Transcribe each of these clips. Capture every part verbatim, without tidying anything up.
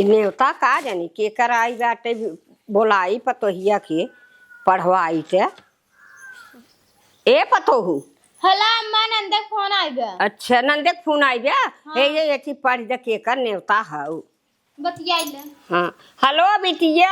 नेवता का जानी केकर आई बाटे, बोलाई पतोहिया के, पढ़वाई के। ए पतोहू। हला अम्मा, नंदे के फोन आइबे। अच्छा, नंदे के फोन आइबे। हाँ। हे, ये एथी पढ़ दे, केकर नेवता हऊ। बतियाई ले। हाँ। हेलो बिटिया।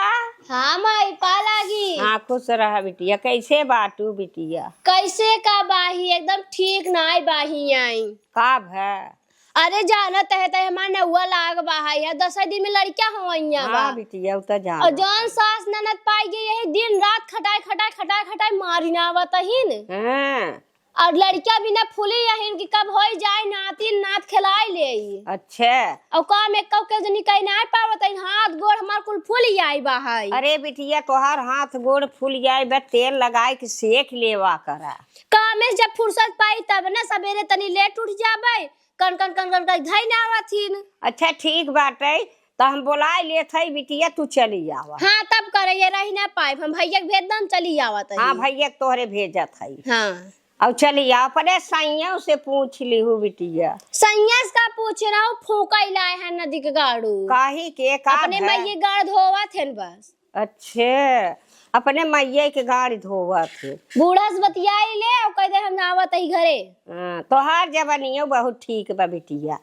हाँ माई, पा लागी। हाँ, खुश रहा बिटिया। कैसे बाटू बिटिया? कैसे का बाही, एकदम ठीक नाई बाही आई। का भै? अरे जानत है, तै हमार नौवा लाग बा है, या दसै दिन में लड़का होइया बा। हाँ बिटिया, उ त जान। और जौन सास ननद पाई गई, यही दिन रात खटाई, खटाई, खटाई, खटाई मारी ना आवत ही न। हाँ। और लड़का बिना फूली यही कि कब होई जाए नातिन, नात खिलाई ले। अच्छा। और काम एक के जनी कहीं ना पावत है, हाथ गोड़ हमार कुल फूल आई बा है। अरे बिटिया, तोहार हाथ गोड़ फूल आई बा, तेल लगाए के सेक लेवा करा। कामे से जब फुर्सत पाई तब ना, सबेरे तनी लेट उठ जाबे, कन कन कन कन कन धई ना आवथिन। अच्छा ठीक बाटे, त हम बोलाए लेत हई बिटिया, तू चली आवा। हाँ, तब करे, ये रही ना पाइब, हम भैया के भेज दम, चली आवत हाँ, हई। भैया के तोहरे भेजत हई। हाँ। अब चली आ, अपने सैया से पूछ लिहू बिटिया। सैया से का पूछे रहो, फूका लाए है नदी के गाड़ू। काहे के, का अपने भै? माई के गाड़ धोवत है बस। अच्छे, अपने मइया के गाड़ी धोवत है। बूढ़ा से बतियाई ले और कह दे हम आवत ही घरे। हाँ, तोहार जवानियो बहुत ठीक बा बिटिया।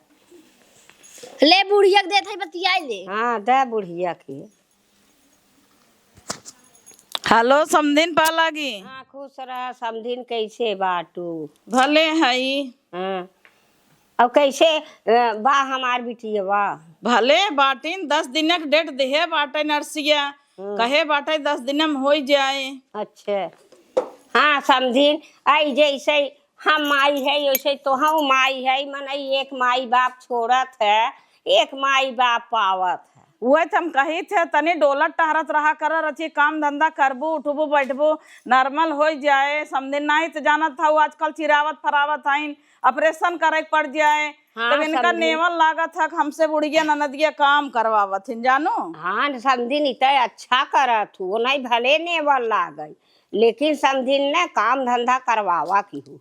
ले बुढ़िया के देत है बतियाई ले। हाँ, दे बुढ़िया के। हेलो, समधिन पालागी। हाँ, खुश रह समधिन, कैसे बाटू? भले हई। हाँ। अब कैसे, अ, बा हमार बिटिया बा? भले बाटिन, दस दिनक डेट देहे बाटे नर्सिया। हम्म। कहे बाटे दस दिन में होई जाए। अच्छा। हाँ, समधिन, आई जैसे हम माई है, वैसे तोहू माई है, मनई एक माई बाप छोड़त है, एक माई बाप पावत है। उहे त हम कही थे, तनी डोलत टहरत रहा कर, रची काम धंधा करबू, उठबू, बैठबू, normal होई जाए, समधिन। नाही त जानत हऊ, आजकल चिरावत फरावत हईन, operation करे के पड़ जाए। हाँ, तब इनका समधिन। नेवल लागत है कि हमसे बुढ़िया ननदिया काम करवावत हिन, जानू। हाँ, समधिन, ई त अच्छा करत हू, नहीं भले नेवल लागई, लेकिन समधिन ने काम धंधा करवावा की हू,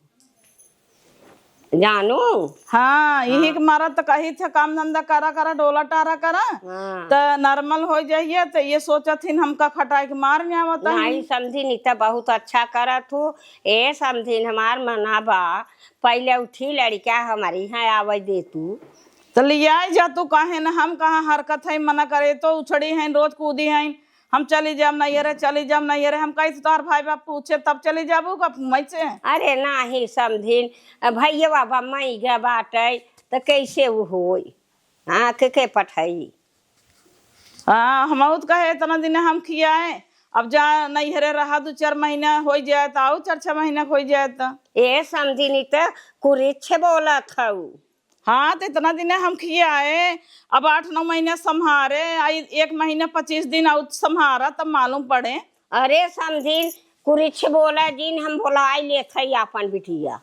जानू। हाँ, यही हाँ। के मारा त कही थे काम धंधा करा करा, डोला टारा करा, हाँ। त normal हो जाइए। त ये सोचत हिन हमका खटाई के मार में आवत नहीं, हईन। समधिन, ई त बहुत अच्छा करत हू। ए समधिन, हमार मना बा, पहिले उठी लड़का हमारे यहाँ आवे दे तू। त लियाई जा तू, काहे न हम कहाँ हरकत है, मना करे तो उछड़ी हैं, रोज कूदी हैं, हम चली जाब नैहरे, चली जाब नैहरे। हम कही तो तोहर भाई बाप पूछे तब चली जाबू का मैं से? अरे नाही समधिन, भैया बाबा मई गे बाटे त कैसे उ होई? हाँ, के के पठाई? हाँ, हम बहुत कहे इतना दिन हम खियाए, अब जा नैहरे रहा, दो चार महीना होई जाए त, आऊ चार छह महीना होई जाए त। ए समधिन, ई त कुरिछ बोलत हऊ। हाँ, त इतना दिन हम खियाए, अब आठ नौ महीना संभारे, आई एक महीना पच्चीस दिन आऊ संभारा, तब मालूम पड़े। अरे समधिन, कुरिछ बोला जिन, हम बोलाई लेत हई आपन बिटिया,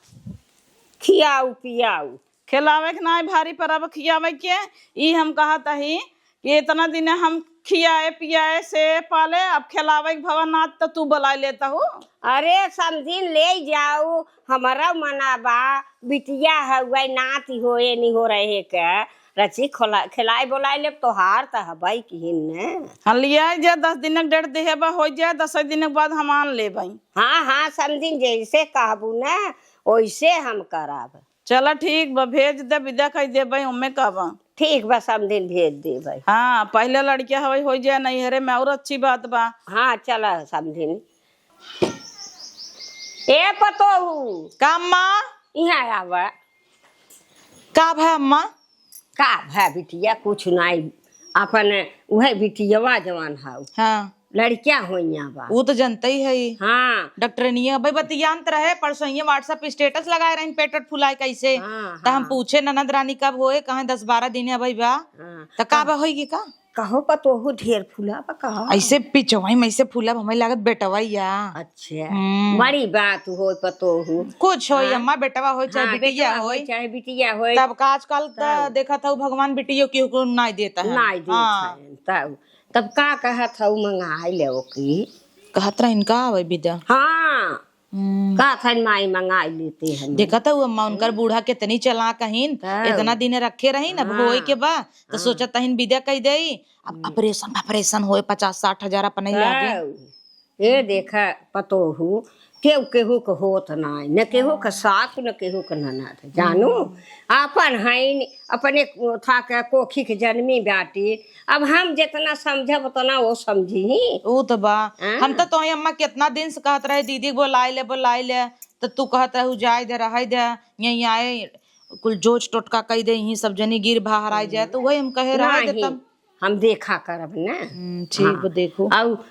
खियाऊ पियाऊ। खिलावे के नाई भारी परब खियावे के। ई हम कहत हई कि इतना दिन हम खियाए पियाए से पाले, अब खिलावे के भवा नात त तू बुलाए लेत हू। अरे समधिन, ले जाऊ, हमारा मना बा, बिटिया हउए, नाती होए, निहोरहे के, रची खोला, खिलाए बोलाए लेब, तोहार त हबई किहिन ने। हाँ, लियाए जा, दस दिनक डेट देहे बा, हो जाए, दस दिनक बाद हम आन लेबई। हाँ, हाँ, समधिन, जैसे कहबू ना, वैसे हम करब। चला ठीक बा, भेज दे, विदा कई देबे, ओमे का बा। ठीक बा, समधिन भेज देबे। हाँ, पहिले लड़किया हवई होई जाए नैहरे में, और अच्छी बात बा। हाँ, चला समधिन। ए पतोहू। का अम्मा? इहाँ आवा। का भा अम्मा? का भा बिटिया, कुछ नाई, अपन उहे बिटियवा जवान हऊ। हाँ। लड़किया होइया बा। उ त जनते ही है। हाँ। डॉक्टरनिया, भाई बतियांत रहे, परसों WhatsApp पे status लगाए रही, पेट वेट फुलाए कैसे। हाँ, त हम हाँ। पूछे ननद रानी कब होए, कहे दस बारह दिन अबही बा। हाँ। त का बा होई का? कहो पतोहू ढेर फुला बा का? ऐसे पिचवाई में ऐसे फुला, हमें लागत बेटवा या। अच्छा। हम्म। बड़ी बात होई पतोहू। कुछ होई हाँ। अम्मा, बेटवा होई चाहे हाँ, बिटिया बेटवा होई, होई। चाहे बिटिया होई। तब का आजकल त तब। देखत हऊ भगवान बिटियो केहू को नाई देता है। नाई देता हाँ। है, तब। तब का कहत हऊ, मंगाई ले ओकी? कहत रहिन का आवे विदा? हाँ, हम्म। कहत हन, "माई मंगाई लेते हैं।" देखत हऊ अम्मा, उनकर हम्म। बूढ़ा कितनी चालाक हईन, तब। इतना दिन रखे रहीन, अब हाँ। होए के बा, तो हाँ। सोचत हईन विदा कई देई। अब हम्म। ऑपरेशन, ऑपरेशन होए, पचास साठ हजार अपने लागे। तब। ए देखा पतोहू, केहू केहू के होत नाई, न केहू के हाँ। सास, न केहू के ननद, जानू। हम्म। आपन हईन, अपने था के कोखी के जन्मी बाटी। अब हम जितना समझब, उतना वो समझी। ऊ तो बा। हाँ। हम तो तोहई अम्मा कितना दिन से कहत रहे, "दीदी बोलाए ले, बोलाए ले," तो तू कहत रहू, "जाए दे, रहे दे, यहीं आए, कुल जोच टोटका कई दे, यहीं सब जनी गिर बहराए जाए," हम्म। तो वही हम कहे, "रहे दे नहीं, तब।" हम देखा करब ना। हम्म, ठीक हाँ। बा, देखो। अउ, अ,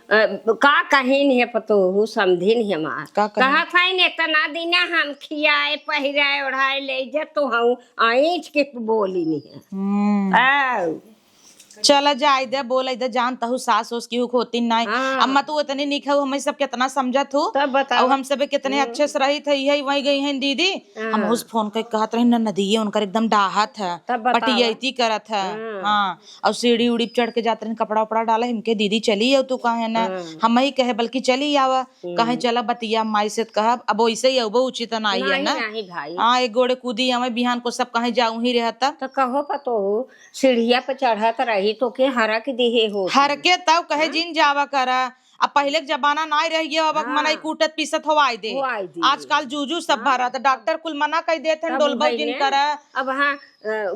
का कहिन है पतोहू, समधिन है हमार। का कहिन? कहत हईन, "इतना दिन हम खियाए, पहिराए, ओढ़ाए ले जे तो हम आँइच के बोली नहीं है।" हम्म। आउ। चला जाए दे, बोले दे, जान तहू सास ओस केहू के होती नाई। हाँ। अम्मा तू इतनी निक हऊ, हमई सब कितना समझत हू। तब बताओ। अउ हम सबे कितने हम्म। अच्छे से रही थे, यही वही गई हैं दीदी। हाँ। हम उस फोन के कहत रही, "ननदिये उनकर एकदम डाहत है, तब बताओ। पटियैती करत है।" हाँ। हाँ। अउ सीढ़ी उड़ी पे चढ़ के जात रही, कपड़ा उपड़ा डाले, हमके, "दीदी चली आओ तू," कहे ना। हाँ। हमई कहे, "बल्कि चली आवा।" हम्म। कहे, "चला बतिया माई से," तो कहब, अब वैसे ही अउबो उचित नाई है नहीं, ना। नहीं भाई। हाँ, एक गोड़े कूदी आवे, बिहान को सब कहे जाऊ ही रहता। तो कहो पतोहू, सीढ़िया पे चढ़त रही तो के हरक दिहे हो। हरके तब कहे हाँ? जिन जावा करा। अब पहिले के जमाना नाई रह गया, अब हाँ। मनई कूटत पीसत होवाई दे। होवाई दे। आजकल जूजू सब हाँ। भरत, डॉक्टर कुल मना कई देत हैं, तब डोलबो भई जिन ने, करा। अब हाँ, अ,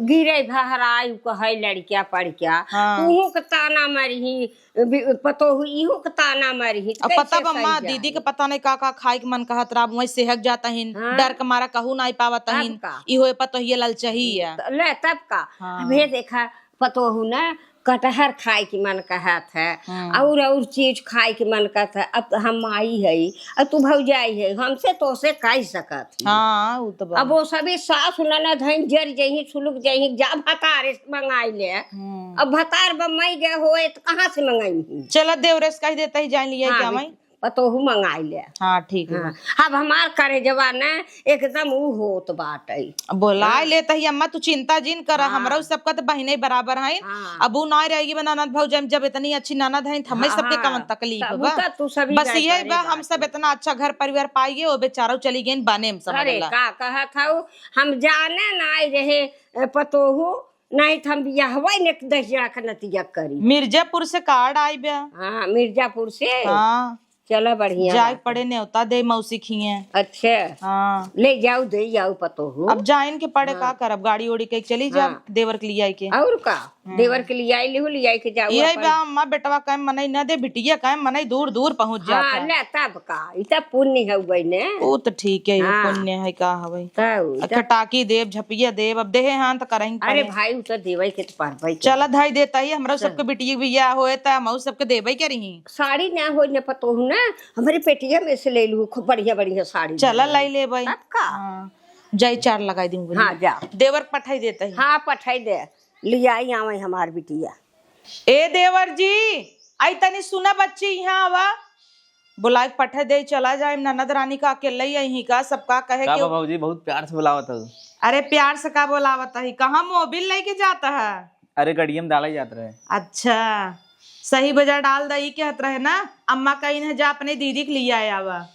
गिरे भहराई कहे लड़किया पड़किया, हाँ। उहों के ताना मारी, बि-, पतोहू इहों के ताना मारी, अब कैसे पता बा सही माँ, जाए? दीदी के पता नहीं का का खाए के मन कहत रहा, वहीं सेहक जात हईन, हाँ। डर के मारा कहू नाई पावत तब हईन, का? इहो पतोहिया ललचही है। त-, ले तब का? हाँ। अब ये देखा, पतोहू ना कटहर खाए के मन कहत है, हम्म। और, और चीज खाए के मन कहत है। अब हम माई है, अब तू भौजाई है, हमसे तोसे कह सकत ही। हाँ, उ तो बा। अब वो सभी सास ननद हैं, जर जही, सुलुक जही, जा भतारे से मंगाई ले। हम्म। अब भतार बम्बई गए होए, तो कहाँ से मंगाई ही? चला देवरे से कह देता ही, जान लिया हाँ, क्या भी मैं? पतोहू मंगाई ले। हाँ, ठीक है। हाँ, अब हमार करेजवा न एकदम ऊ होत बाटइ। बोलाए हाँ। लेत ही अम्मा, तू चिंता जिन करा, हाँ। हमरा उ सबका त बहिने बराबर हइन। हाँ। अब उ नाहीं रहेगी बा ननद भौजाई, जब इतनी अच्छी ननद हइन, त हमें हाँ, सबके हाँ। कवन तकलीफ तब बा? उ त तू सभी बस जाए इहे करे बा, हम बाटे। सब इतना अच्छा घर परिवार पाइए, ओ बेचारा चली गइन बाने में समझ अरे, ला। का कहत हऊ, हम जाने नाहीं रहे, ए, पतोहू, नाहीं त हम बियाहवा ने दस जना के नतिया करी। मिर्जापुर से कार्ड आई बा। हाँ, मिर्जापुर से? हाँ। चला, बढ़िया जाए बात है। पड़े, नेवता दे मौसी खिए। अच्छा। हाँ। ले जाऊ, दे जाऊ पतोहू। अब जाइन के पड़े, हाँ। का करब, गाड़ी ओड़ी के चली जाब, हाँ। देवर के लियाई के। और का? हम्म। देवर के लियाई लिहू, लियाई के जाऊ यही अपन। बा अम्मा, बेटवा काहे मनई न दे, बिटिया काहे मनई दूर दूर पहुँच जात हाँ, है। ले तब का, ई तब पुण्य हउवे ने। उ त ठीक है, हाँ। पुण्य है, का हवे। तब, आ तब। कटाकी देब, झपिया देब, अब देहे हाथ करही अरे पड़े। भाई, उ त देवे के त परबे करे। चला धाई देता ही, हमरा चल। सबके बिटिया बियाह होए त हमहू सबके देबे करिही। साड़ी ना हो ने पतोहू ना, हमरे पेटिया में से ले लू, खूब बढ़िया बढ़िया साड़ी चला ले लाई ले भाई। तब का? हाँ। जाई चार लगाई दूँ बोली। हाँ, जा। देवर पठाई देता ही। हाँ, पठाई दे। लियाई आवे हमार बिटिया। ए देवर जी, आई तनी सुना बच्ची, यहाँ आवा। बोलाए के पठाई दे, चला जाए ननद रानी का अकेले ही यहीं का, सबका कहे का के बा भौजी, बहुत प्यार से बुलावत हऊ। अरे प्यार से का बोलावत ही, कहाँ मोबिल लेके जाता है? अरे गड़िया में डाला ही जात रहे। अच्छा, सही बजा डाल दई कहत रहे ना, अम्मा कहिन है जा अपने दीदी के लियाए आवा।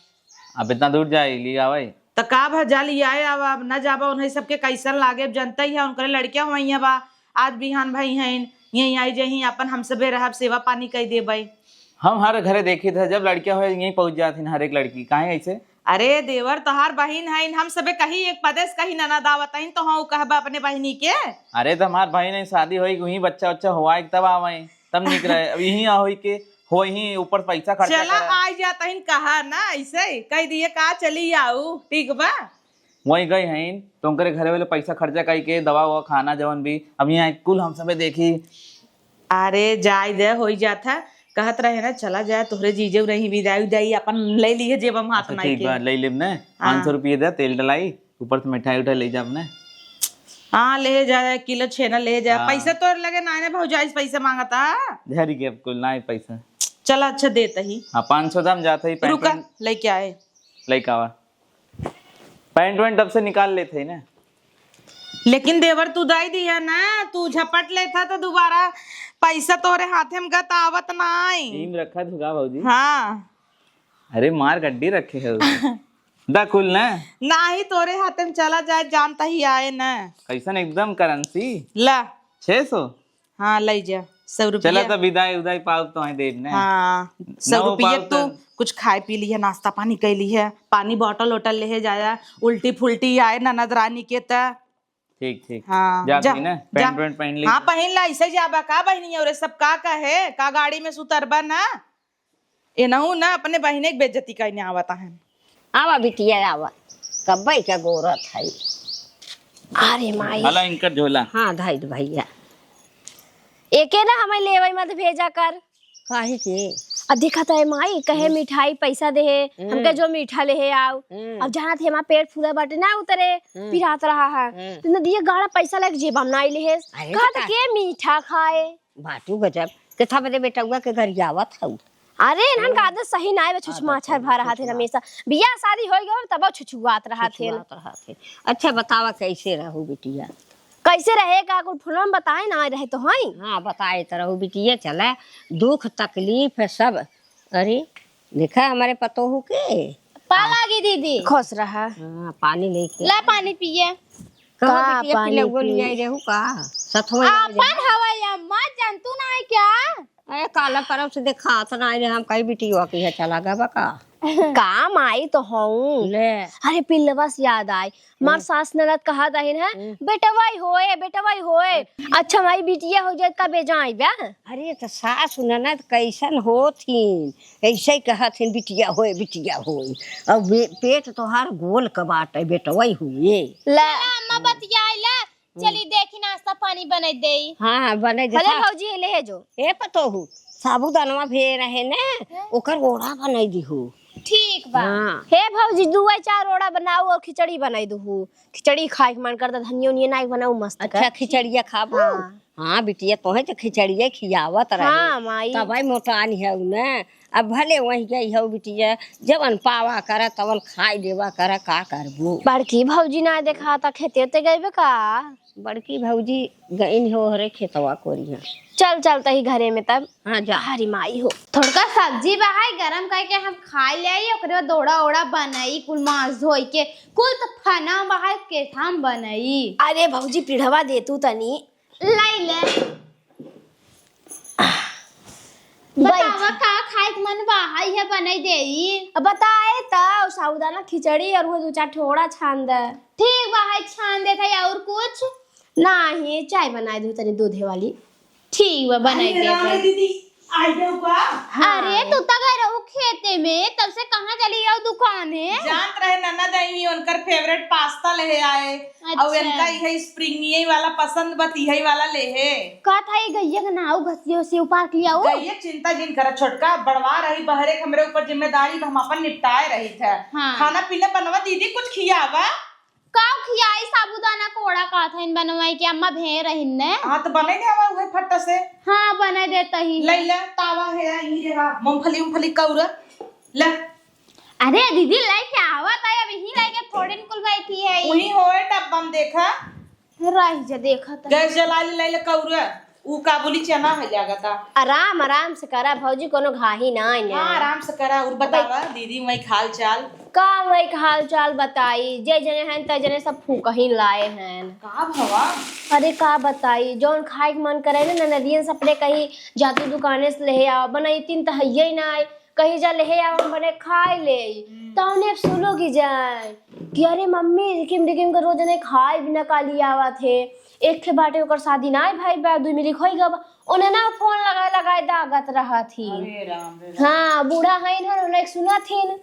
अब इतना दूर जाए, लियावे? त का भा जा लियाए आवा, अब न जाबा उन्हें सबके कैसन लागे, अब जनता ही है उनकरे लड़किया हुआ बा, आज बिहान भाई हैं, यहीं आई जहीं अपन हम सबे रहब, सेवा पानी कई देबे। हम हर घरे देखित है, जब लड़किया होए यहीं पहुँच जात हिन हर एक लड़की, काहे ऐसे? अरे देवर, तोहार बहिन हइन, हम सबे कही एक पदेस कही ननद आवत हइन, तो हाँ कहबा अपने बहिनी के। अरे त हमार बहिन है, शादी होई, वहीं बच्चा उच्चा हुआ तब आवे, तब निक रहे। अब यहीं आ होई के, होई ही ऊपर पैसा खर्चा चला करे। आ जात हइन, कहा ना ऐसे, कह दिए का चली आऊ, ठीक बा? वहीं गई हइन, तो उनकरे घरे वाले पैसा खर्चा कई के दवा ववा खाना जवन भी, अब यहाँ कुल हम सबे देखी। अरे जाए दे, होई जात है, कहत रहे ना, चला जाए, तोहरे जीजे रही, विदाई उदाई अपन ले लिए जेब में हाथ अच्छा, नाई ठीक के। बा, ले लेब ना। हाँ। पाँच सौ रुपये दे, तेल डलाई, ऊपर से मिठाई उठाई ले जाब ना। हाँ, ले जा, किलो छेना ले जा। हाँ। पैसा तोर लगे ना, ना भौजाई से पैसा मांगता। झरी के अब कुल ना पैसा। चला, अच्छा देता ही। हाँ, पाँच सौ दाम जाता ही, पैंट रुका, वैंट लेके आए। लेके आवा। पैंट वैंट अब से निकाल लेते हैं ना। लेकिन देवर तू दई दिया ना, तू झपट लेता तो दोबारा पैसा तोरे हाथे में गत आवत ना आई। टीम रखा थुका भौजी। हाँ। अरे मार गड्डी रखे है उसमें। दा कुल न। नाही, तोरे हाथे में चला जाए, जानता ही आए न। कैसन एकदम करेंसी? ला। छह सौ? हाँ, लई जा, सौ रुपया। चला, त बिदाई उदाई पाउब तोहे देब न। हाँ, सौ रुपया पाउब तू त कुछ खाए पी लिहे, नाश्ता पानी कइ लिहे, पानी बॉटल वॉटल लेहे जाया, उल्टी फुल्टी आए ननद रानी के त। ठीक, ठीक। हाँ, जात जा, ही ना, जा। पैंट वैंट पहन ली। हाँ, पहन ला, ऐसे जाबा का बहिनी, और सब का कहे, का गाड़ी में सुतरबा ना? एनहू ना अपने बहिने के बेइज्जती कइने आवत है। आवा बिटिया, आवा, कब्बे के गोरत है। अरे माई। हला इनकर झोला। हाँ, धइ दे भैया। एके ना हमें लेवई मत भेजा कर। काहे के? अब देखा त है माई, कहे हम्म। मिठाई पैसा देहे, हम्म। हमके जो मीठा लेहे आउ। हम्म। अब जानत है हमार पेट फूला बाटे ना उतरे, हम्म। पिरात रहा है। हम्म। तो नदिया गाड़ा पैसा लेके जेबा में नाई लेहे। अरे कहा त बेटा। के मीठा खाए? बाटू गजब। केथा बदे बेटउआ के गरियावत हऊ? अरे इनहन का हम्म। आदत सही नाई बा, छुछ आदत माछर सही भा बा, रहा थे छुछ हमेशा। बियाह शादी होइ गयो तब छुछुआत रहा थे। छुछुआत रहा थे। अच्छा बतावा कैसे रहू बिटिया? कैसे रहे का कुल फोन में बताए ना रहे तो हई? हाँ, बताए त रहू बिटिया, चले दुख तकलीफ है सब। अरे, देखा हमारे पतोहू के। पा लागी दीदी। खुश रहा। हाँ, पानी लेके। ला पानी पिए। कहो का बिटिया, पानी पिलौआ पी? लियाई रहू का? सथवा लियाई आपन रहू। हवा या मत जान, तू ना है क्या? अरे, काला परब से देखात ना रहे, हम कही बिटिया की है, चला गवा का? काम आई तो हूँ। ले। अरे, पिलवा से याद आई, मार हम्म। सास ननद कहत आहिन है, हम्म। "बेटवाई होए, बेटवाई होए।" अच्छा। अच्छा, माई बिटिया हो जाए, तबे जाई बा। अरे, त सास ननद कैसन होत हिन? ऐसे ही कहत हिन, "बिटिया होए, बिटिया होए।" अब बे-, पेट तोहार गोल क बाटे, बेटवाई होए। ले। चला, अम्मा बतियाई ले। हम्म। चली देखी, नाश्ता पानी बनाई देई। हाँ, हाँ, बनाई दे। अरे सा- भौजी, ले है जो। ए पतोहू, साबूदानवा भे रहे ने, हैं? ओकर ओड़ा बनाई दिहू। ठीक बा। हाँ। हे भौजी, दुए चार ओड़ा बनाऊ और खिचड़ी बनाई दूहू। खिचड़ी खाए के मन करता, धनिया उनिया नाई बनाऊ मस्त अच्छा, कर। खिचड़िया खाबू? हाँ। हाँ बिटिया, तोहे तो खिचड़िया खियावत रहे। हाँ, माई। तबै मोटान है उ ने। अब भले वहीं गई हो बिटिया, जवन पावा करा तवन खाई लेवा करा, का करबू? बड़की भौजी ना देखाता, खेते ते गइबे का? बड़की भौजी गइन हो हरे खेतवा कोरिया। चल, चल तही घरे में तब। हाँ, जा। हरी माई हो। थोड़का सब्जी बहाई गरम करके हम खाई ले आई, ओकरे बाद दोड़ा ओड़ा बनाई, कुल मांस धोई के, कुल त फना बहाई के हम बनाई। अरे भौजी, पिढ़वा दे तू तनी। लाई ले। बतावा, का खाए के मन बा? हाय, है बनाई देई। अब बताए त, साबूदाना खिचड़ी और वो दो चार ठोड़ा छान दे। ठीक बा, हाय छान देत है। और कुछ? नाही, चाय बनाए दो तनी दूधे वाली। ठीक बा, बनाई अरे, देत राम है। दीदी, आई जाओ का? हाँ। अरे, तू त गए रहू खेते में, तब से कहाँ चली जाओ दुकाने? जानत रहे ननद आई, उनकर favourite pasta लेहे आए। अच्छा। अउ इनका इहे springy वाला पसंद बा, त इहे वाला लेहे। का था ये गैया के नाव घसियो से उपार के लियाओ? गैया के चिंता जिन करा छोटका, बड़वा रही बहरे के हमरे ऊपर जिम्मेदारी, त हम अपन निपटाए रही थे। हाँ। खाना पीना बनवा दीदी, कुछ खियावा। का खियाई, साबूदाना कोड़ा का था इन बनवाई के अम्मा भे रहिन ने। हाँ, त बने दे हवा उहे फट्टा से। हाँ, बने देता ही। ले ले, तावा है, ई रे हा, मूंगफली, मूंगफली कौरा। ले। अरे दीदी, लेके आवत है, अब यहीं लेके थोड़े न कुल बैठी है। वही होए डब्बा में देखा। रह जा, देखत है। गैस जला ले, ले, ले कौरा। ऊ काबुली चना है लागता। आराम, आराम से करा भौजी, कोनो घाही ना है ना। हाँ, आराम से करा। और बतावा दीदी, वही हाल चाल? का वही हाल चाल बताई, जे जने हैं, ते जने सब फूकहीन लाए हैं। का भवा? अरे का बताई, जौन खाए के मन करे ना, ननदियन से अपने कही, "जा तू दुकाने से लेहे आवा, बनाई तीन त हइये ही ना आई।" कही जा लेहे आवा, हम बने खाए ले। हम्म। तौने अब सुनो की जाए कि अरे मम्मी, रिकिम रिकिम के रोज ने खाए बिना काली आवत है। एक ठे बाटे ओकर शादी ना भाई बा, दुई मिली खोई गब। ओने ना फोन लगाए लगाए दागत रहत ही। अरे राम रे राम। हाँ, बूढ़ा हईन हन, ओने सुनत हिन।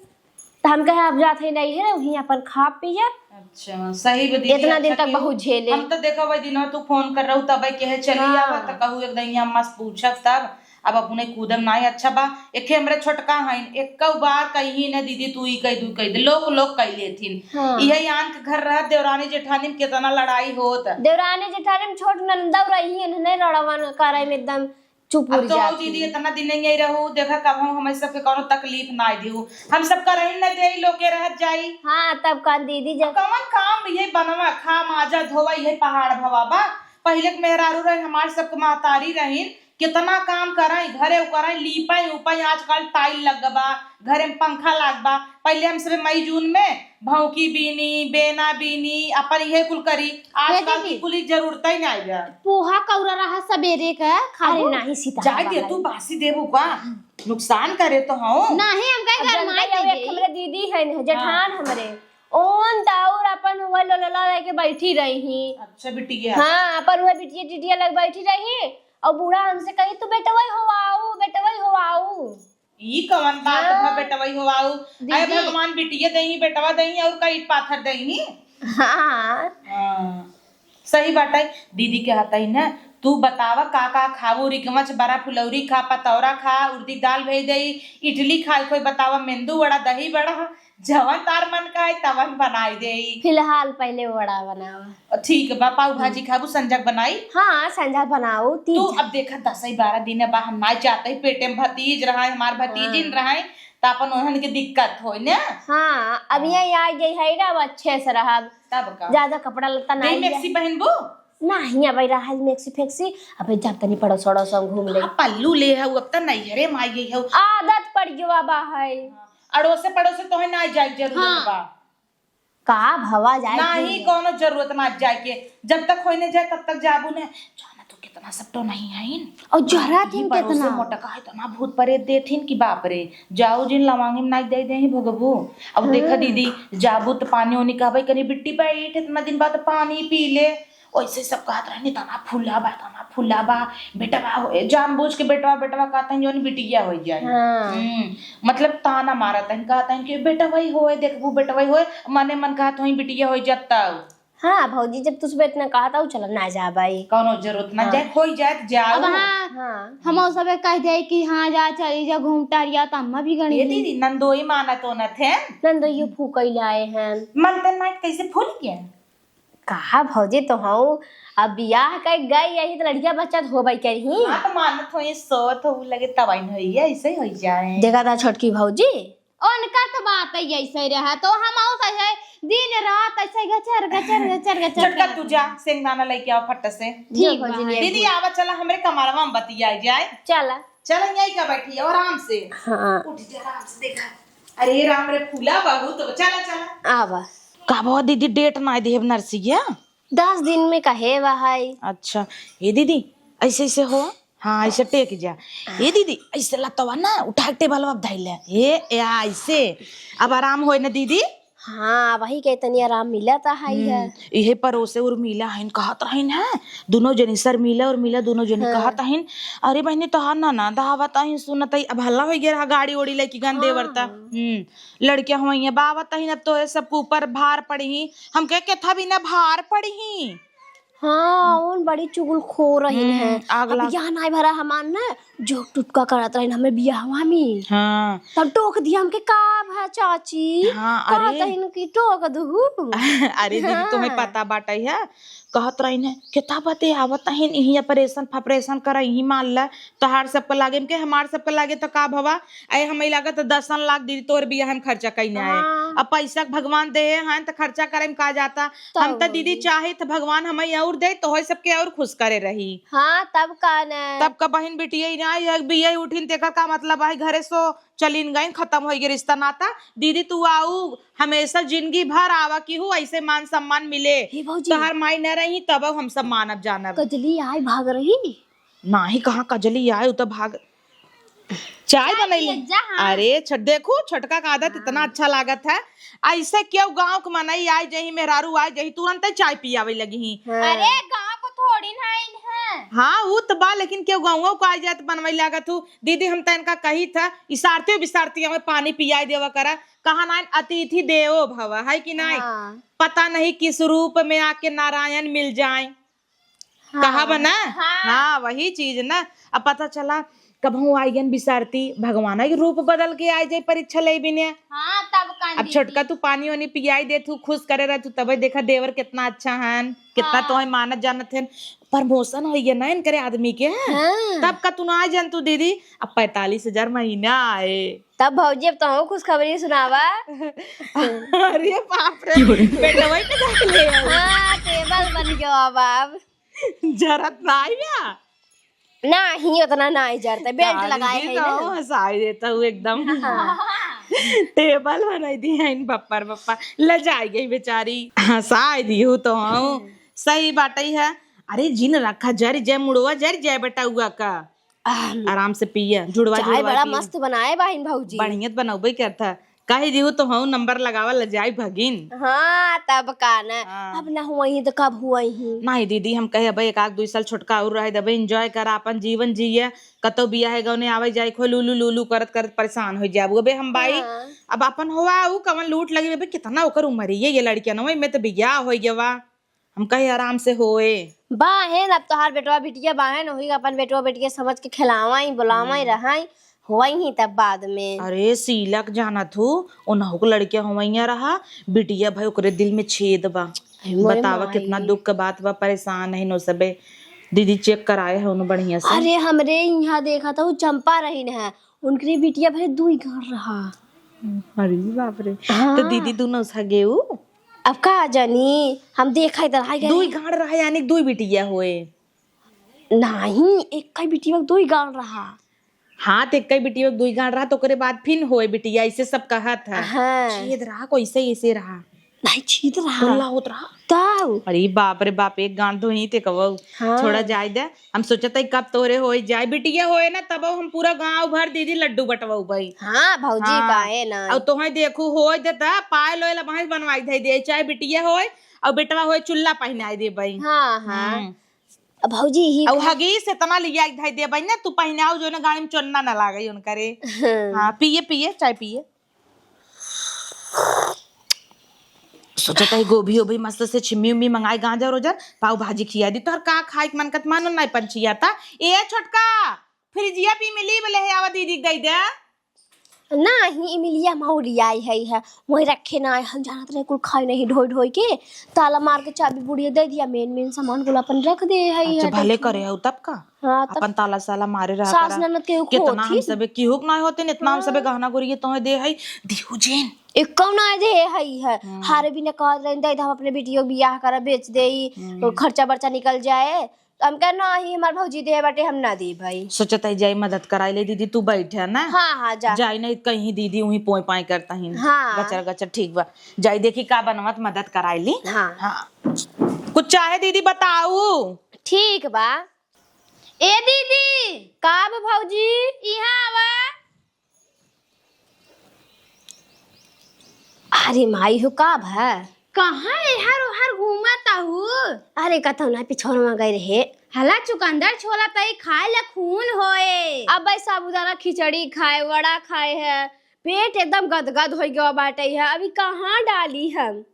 त हम कहे, "अब जात है नहीं है, वहीं अपन खा पिए।" अच्छा, सही बा दीदी, इतना दिन अच्छा तक कियो। बहुत झेले। हम तो देखा वही दिन तू फोन कर रहू, तब कहे चली हाँ। आवा, त कहू एक दिन यहाँ मस्त पूछब तब। अब अपने कूदम नाई अच्छा बा। एके हमरे छोटका हईन, एक्कौ बार कही न, "दीदी तू ई कह दू, कह दे।" लोक लोक कह लेथिन। हाँ। इहे आन के घर रहत, देवरानी जेठानी में कितना लड़ाई होत। देवरानी जेठानी में छोट ननदौ रही, इन्हें लड़वन करे में एकदम चुप अब उड़ तो जाती। दीदी इतना दिन नहीं रहू, देखा कब हम हमें सबके कोनो तकलीफ ना दिहू, हम सब करही न दे लोके रहत जाई। हाँ, तब का दीदी जब अब कौन काम ये बनवा खा माजा धोवा ये पहाड़ भवा बा। पहले के मेहरारू रहे, हमारे सबके महतारी रहीन, कितना काम करई, घरे करई, लीपई उपई, आजकल टाइल लग बा, घरे में पंखा लाग बा। पहिले हम सब मई जून में भौंकी बीनी, बेना बीनी, अपन इहे कुल करी। आजकल दीदी, की कुली जरूरत ही नहीं बा। पोहा कौरा रहा सबेरे का, खाबू? अरे नहीं सीता, जाए दे, तू बासी देबू का? नुकसान करे तो हूँ। नहीं, हम कहे अब घर में जनता ही एक दीदी। हमरे दीदी है न, जेठान हाँ। हमरे, ओन दाऊर अपन हुआ लोला लेके बैठी रही। अच्छा बिटिया। हाँ, अपन हुआ बिटिया टिटिया लग बैठी रही। और बूढ़ा हमसे कही, "तू बेटवई हो आऊ, बेटवई हो आऊ।" ई कवन बात हाँ। बा, बेटवई हो आऊ? अरे दीदी। भगवान बिटिया दही, बेटवा दही, और का ईट पाथर दही? हाँ। हाँ। सही बात है, दीदी के हाथ ही ना। तू बतावा का का खाबू? रिकमच बरा फुलौरी खा, पतौरा खा, उर्दी दाल भेज दई, इडली खा, कोई बतावा मेंदू वड़ा, दही बड़ा, जवन तार मन का है तवन बनाई देई। फिलहाल पहिले वड़ा बनावा। ठीक बा, पाव भाजी हम्म। खाबू, संझक बनाई? हाँ, संझा बनाऊ, तू तीज। अब देखा दसई बारह दिन बा, हम ना जाते, पेटे में भतीज रहा है, हमार भतीजिन हाँ। रहा है, त अपन ओहन के दिक्कत होई ना। हाँ, अब हाँ। ये आ गई है ना, अब अच्छे से रहब। तब का? ज्यादा कपड़ा लत्ता नहीं नहीं है। मैक्सी पहनबू? नहीं, अब रहा है मैक्सी फैक्सी, अब जब तनी पड़ोस अड़ोस हम घूम ले। हाँ, पल्लू ले है, अब त नैहरे में आई गई है। आदत पड़ गई बा है। हाँ, अड़ोसे पड़ोसे तोहे ना जाए के जरूरत हाँ। बा। का भवा जाए नाही, के? कौनो जरूरत ना जाए के। जब तक होई नहीं जाए, तब तक जाबू ने। जाना तू कितना सट्टो नहीं है। और जरा ई दिन पड़ोसे कितना? मोटका है, इतना भूत प्रेत देथिन कि बाप रे। जाऊ जिन लवांगी में नाच दे दे ही भगबू। अब देखा हाँ। दीदी, जाबू त पानी ओनी कहबे करी, "बिट्टी बैठ, इतना दिन बाद पानी पी ले।" ओइसे सब कहत रहनी, "तना फूला बा, तना फूला बा, बेटवा हो," जानबूझ के बेटवा, बेटवा कहत हन, जौन बिटिया हो जाए। हाँ। हम्म, मतलब ताना मारत हन, कहत हन कि, "बेटवई होए, देखबू, बेटवई होए," मने मन कहत होई, "बिटिया हो जात तब।" हाँ, भौजी, जब तुझ पे इतना कहत हूँ, चलो ना जा भाई। कौनो जरूरत ना हाँ। जाए, होई जाए त जाओ। अब हाँ, हाँ। हम सब कह दे कि हाँ, जा, चली जा, घूम टहरिया, त अम्मा भी गणी ये ली। दीदी, नंदोई माना तो न थे। नंदोइयो फूकई लाए हैं। मन तन नाइट कैसे फूल गया? कहा भौजी तो हूँ, अब बियाह कर गई यही तो लड़किया बच्चा तो होबे करही। हाँ, तो मानत हो, ये सोत हो लगे तबाइन होई है, ऐसे ही होई जाए। देखा था छोटकी भौजी, उनका तो बात ही ऐसे रहा, तो हम और ऐसे दिन रात ऐसे गचर, गचर, गचर, गचर छोटका करत तू जा, रहे। सेंगदाना लेके आओ फट से। ठीक भौजी, बा। ले दीदी, आवा चला हमरे कमरवा में बतिया जाए। चला। चला, यही का बैठी है, आराम से। हाँ। उठ जा, आराम से, देखा। अरे राम रे, फूला बहुत, चला, चला। आवा। का बा दीदी, डेट ना देब नरसिया? दस दिन में कहे बा है। अच्छा, ए दीदी, ऐसे, ऐसे हो, हाँ, ऐसे टेक जा। ए दीदी, ऐसे लतवा ना उठा के टेबलवा पे धइले। ए, ए, ऐसे। अब आराम होए ना दीदी? हाँ, वही के तनी आराम मिलत है। हम्म, इहे पड़ोसे उर्मिला हइन, कहत रहिन है, दुनो जनी शर्मिला उर्मिला दुनो जनी हाँ। कहत हइन, "अरे बहिनी, तोहार ननद आवत हइन, सुनत हई।" अब हल्ला होइ गया रहा, गाड़ी ओड़ी लेके गन देवर ता। हाँ। हम्म, लड़किया हुआ ये बावत हइन, अब तो ये सबके ऊपर भार पड़ी ही। हम कहे, "केथा बिना भार पड़ी ही?" हाँ, उन बड़ी चुगलखोर रही हम्म, है। आग अब लाग- बियाह नाई भरा हमार ना, जो टुटका करत रही हमें बियाहवा में। हाँ। तब टोक दिया हमके, "का भा चाची?" हाँ, का अरे। तहिन की टोक दहू? अरे दीदी, तुम्हें हाँ। पता बाटे है, कहत रही है, "केथा बदे आवत हइन, इही ऑपरेशन फॉपरेशन करा, इही मार ला, तोहार सबके लागे।" हम कहे, "हमार सबके लागे तो का भवा?" अरे हमें लागत दसन लाख दीदी तोर बियाह में खर्चा कइने आए। हाँ। अब पैसा के भगवान देहे हैं तो खर्चा करे में का जाता। तब हम तो दीदी होई। चाहे तो भगवान हमें और दे तो होई सबके और खुश करे रही। हाँ, तब का न। तब का बहिन बिटिया ही ना, यह बिया उठिन तेकर का मतलब है, घरे सो चलिन गइन, खत्म होई गए रिश्ता नाता। दीदी तू आऊ, हमेशा जिंदगी भर आवा की हूँ, ऐसे मान सम्मान मिले। हे भौजी। तोहार माई न रही तब हम सब मानब जानब। कजली आए भाग रही। नाही, कहाँ कजली आए, उ तो भाग। चाय चाय बनैली। पिए जा, हाँ। अरे, छ-, देखू, छोटका का आदत हाँ। इतना अच्छा लागत है। ऐसे केहू गाँव के मनई आए जही, मेहरारू आए जही, तुरंते चाय पियावे लगी ही। हाँ। अरे, गाँव को थोड़ी ना आइन है। हाँ, उ तो बा, लेकिन केहू गाँव को आए जाए तो बनवे लागत हूँ। दीदी, हम तो इनका कही था, इसारती बिसारती हमें पानी पियाए देवा करा। कहा ना, "अतिथि देवो भव", है कि नहीं? हाँ। पता नहीं किस रूप में आके नारायण मिल जाए। हाँ। कहा बा ना? हाँ। हाँ, वही चीज ना। अब पता चला, कबहूँ आइगन बिसारती, भगवान के रूप बदल के आ जाए परीक्षा ले बिने। हाँ, तब का अब दीदी। छोटका तू पानी वानी पियाई दे, तू खुश करे रह, तू तबे देखा देवर कितना अच्छा हन, कितना हाँ। तोहे मानत जानत हन। प्रमोशन हो गया ना इनकरे आदमी के। हाँ। तब का तू ना आ जान तू दीदी, अब पैंतालीस हजार महीना आए। तब भौजी, अब तोहू खुशखबरी सुनावा। अरे बाप रे, बेटवा के देख ले। हाँ, टेबल बन गयो अब, अब। जरत ना आइया। नाही, उतना नाही जरता, बेल्ट लगाए है ना। हंसाई देता हूँ एकदम। हाँ। टेबल बनाई दी है इन बप्पर बप्पा, लजाई गई बेचारी, हंसाई दी हूँ तो हूँ। सही बात ही है। अरे जिन रखा जर जाए, मुड़वा जर जाए बेटा हुआ का। आराम से पिया, जुड़वा चाय जुड़वा बड़ा पिया। मस्त बनाए बाहिन भौजी। बढ़िया त बनौबे करता। कही दिहु तो हूँ नंबर लगावा ल जाई भगिन। हाँ, तब का न। हाँ। अब ना हुआ ही तो कब हुआ ही। नहीं दीदी, हम कहे अब एक आध दुई साल छोटका और रहे देबे, एंजॉय कर, अपन जीवन जिए। कतौ बियाह है गौने आवे जाए खो लूलू लूलू करत करत परेशान हो जाबू। अबे हम बाई, हाँ। अब अपन हुआ ऊ कवन लूट लगी। अबे कितना ओकर उम्र है ये लड़किया न, में तो बियाह हो गया। हम कहे आराम से होए। बाहेन, अब तोहार बेटवा बिटिया बाहेन, वही अपन बेटवा बिटिया समझ के खिलावा ही, बुलावा ही, हम्म। रहा ही, होई ही तब बाद में। अरे सीलक जानत हूँ, उन्हों को लड़किया होवैया रहा, बिटिया भाई ओकरे दिल में छेद बा। अरे मोरे बतावा माई। कितना दुख के बात बा, परेशान है नो सबे। दीदी चेक कराए है उन्हों बढ़िया से। अरे हमरे यहाँ देखा था, वो चंपा रही न है, उनकरे बिटिया भले दुई गाड़ रहा। अरे बाप रे। हाँ। तो दीदी दोनों सगे उ? अब का जानी, हम देखा इधर आ गए। दुई गाड़ रहा यानी कि दुई बिटिया होए? नहीं, एक ही बिटिया दुई गाड़ रहा। हाँ, तो एक ही बिटिया दुई गाड़ रहा, तो ओकरे बाद फिन होए बिटिया, ऐसे सब कहत है। हाँ। छेद रहा, कैसे ऐसे रहा? नहीं, छीत रहा। खुला होत रहा। तब? अरे बाप रे बाप, एक गांठ धोई ते कबो। हाँ। छोड़ा जाए दे। हम सोचत हई कब तोरे होई जाए, बिटिया होए ना, तब हम पूरा गांव भर दीदी लड्डू बंटवाऊ भाई। हाँ, भौजी हाँ। काहे ना? और तोहे देखू होए दे त पायल ओयल भैंस बनवाई धई दे, चाहे बिटिया होए और बेटवा होए चुल्ला पहनाई दे भाई। हाँ, हाँ। हम्म। अब भौजी ही और का हगीस इतना लिया धई दे भाई ना, तू पहनाऊ जो ना गाड़ी में चोन्ना ना लागे उनकरे। हाँ। हाँ, पिए, पिए, चाय पिए। सोचत हई गोभी ओभी मस्त से छिम्मी उम्मी मंगाई, गाजर ओजर, पाव भाजी खिया दी। तोहर का खाए के मन करत, मानो नाई पंछिया ता। ए छोटका, फ्रिजिया पी में लीब ले आवा, दीदी के दे दे। नाही, इमिलिया मौरी आई है, है। वही रखे ना, हम जानत रहे कुल खाई नहीं ढोई ढोई के, ताला मार के चाबी बुढ़िया दे दिया, मेन मेन सामान कुल अपन रख दे है, अच्छा, है, भले देखी। करे हो तब का? हाँ, तब अपन ताला साला मारे रहा सास करा। ननद के हुक कितना होत हम ही। सबे की हुक ना होते न, इतना हम सबे हाँ। गहना गुरिये तोहे दे हई, दिहु जेन। एक कौन आ दे हई है, हम्म। हारे बिना कहत रही, दे दे, हम अपने बिटियो के बियाह करा, बेच देई, हम्म। खर्चा बर्चा निकल जाए। तो हम कहे, "नाही, हमार भौजी दे बाटे, हम ना दे भाई।" सोचत हई जाई मदद कराई ले दीदी, तू बैठे ना। हाँ, हाँ, जा। जाई नहीं कहीं दीदी वहीं पोय पाई करता ही। हाँ। गचर गचर, ठीक बा। जाई देखी का बनवत, मदद कराई ली। हाँ। हाँ। कुछ चाहे दीदी बताऊ। ठीक बा। ए दीदी, का बा भौजी? इहाँ आवा। अरे माई हो, का भा? कहाँ एहर ओहर घूमत आहू? अरे कतौ ना, पिछौनवा गए रहे। हला चुकंदर छोला तई खाए ला खून होए। अबे साबूदाना खिचड़ी खाए, वड़ा खाए है, पेट एकदम गदगद होइ गवा बाटे है। अभी कहाँ डाली हम?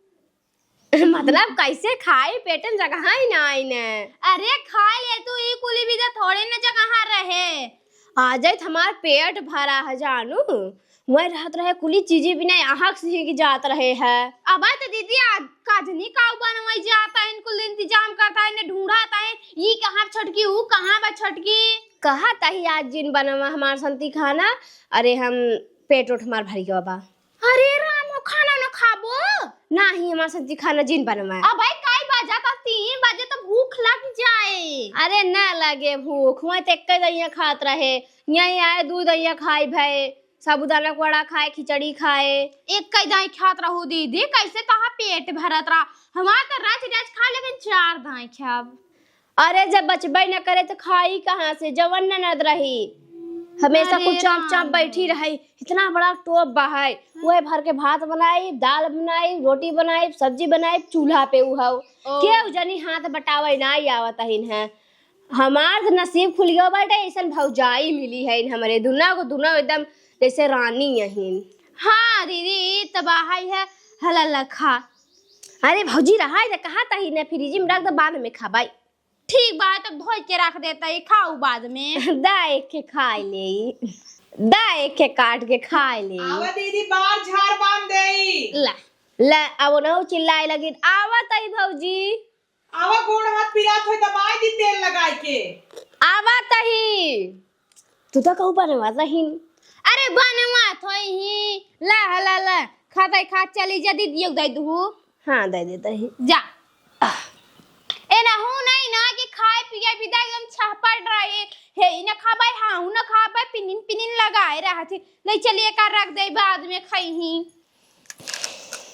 मतलब कैसे खाई, पेट में जगह ही ना आई ने। अरे खाई ले तू, ई कुली भी तो थोड़े न जगह रहे। आ जाइत हमार पेट भरा है जानू, वही रहत रहे कुली चीजें बिना यहाँ से ही जात रहे है। अब तो दीदी आज काजनी काऊ बनवाई जाता है, इनको इंतजाम करता है, इन्हें ढूंढाता है, ई कहाँ छोटकी, ऊ कहाँ बा छोटकी। कहा तही आज जिन बनवा हमार संती खाना, अरे हम पेट उठ हमार भरी गवा बा। अरे रामो, खाना न खाबो? नाही, हमार सब्जी खाना जिन बनवा। अब भाई, काई बजा ता? तीन बजे तो भूख लग जाए। अरे ना लगे भूख, वहीं ते एक्के दइया खात रहे, यहीं आए दू दइया खाई भए, साबूदाना के वड़ा खाए, खिचड़ी खाए। एक्के दाई खात रहू दीदी, कैसे तहा पेट भरत रहा? हमार तो रच रच खा, लेकिन चार दाई खाब। अरे, जब बचबे न करे, तो खाई कहाँ से? जवन ननद रही, हमेशा अरे कुल चाप चाप राम। बैठी रही। इतना बड़ा टोप बा है, वह भर के भात बनाई, दाल बनाई, रोटी बनाई, सब्जी बनाई, चूल्हा पे उहाऊ। ओ। केहू जनी हाथ बटावे ना आवत हिन है। हमार तो नसीब खुल गयो बाटे, ऐसन भौजाई मिली है हमरे। दुना को दुना एकदम जैसे रानी यहीन। हाँ दीदी, तबाही है। हला लखा। अरे भौजी, रहा है, कहा तही ने फ्रिज में रख दे, बाद में खाबाई। ठीक बा, तब धोई के रख देता है, खाऊ बाद में। दा एक के खाए ले, दा एक के काट के खाए ले। आवा दीदी, बार झाड़ बांध देई। ला, ला, अब ओनहु चिल्लाए लगिन, "आवत हई भौजी।" आवा, गोड़ हाथ पिरात होई, दबाई दी तेल लगाई के। आवत हई। तू तो कहू बनवा रहीन। अरे बनवा थोई ही। ला, ला, ला। खाते खात चली जा, दीदी, दे दू। हाँ, दे देता ही। जा। ए ना, हूँ नहीं ना कि खाए पिए पिता एकदम छहपट रहे, हे ई न खाबे, हाँ ऊ न खाबे, पिनिन पिनिन लगाए रहत है। ले चलिए का रख दे, बाद में खइही।